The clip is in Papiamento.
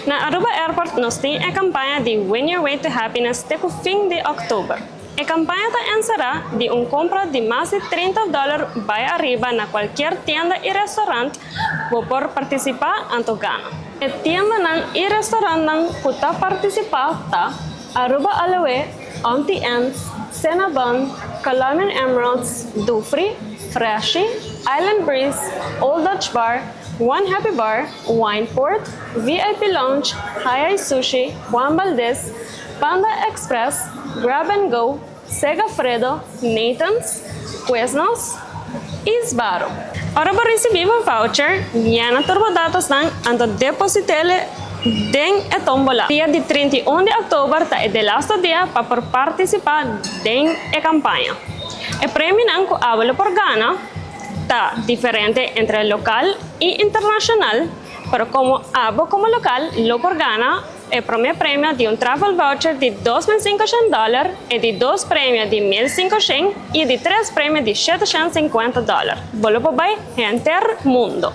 Na Aruba Airport nos tin e campaña di Win Your Way to Happiness te cu fin di october. E campaña ta encera di un compra di mas di 30 dollar bay ariba na cualkier tienda y restaurant, bo por participa anto gana. E tiendanan y restaurantnan cu ta participa ta Aruba Aloe, Auntie Anne's, Cinnabon, Colombian Emeralds, Dufry, Freshie, Island Breeze, Old Dutch Bar, One Happy Bar, Wineport, VIP Lounge, Hi Sushi, Juan Valdez, Panda Express, Grab and Go, Segafredo, Nathan's, Quiznos y Sbarro. Ora bo ricibi un voucher, yena tur bo datosnan anto deposit'e den e tombola. Dia di 31 di october ta e laatste dia pa por participa den e campaña. E premionan cu abo por gana ta diferente entre local y internacional, pero como abo como local lo por gana e prome premio di un travel voucher di 2.500 dollar y di dos premio di 1.500 y di tres premio di 750 dollar. Bo lo por bay henter mundo.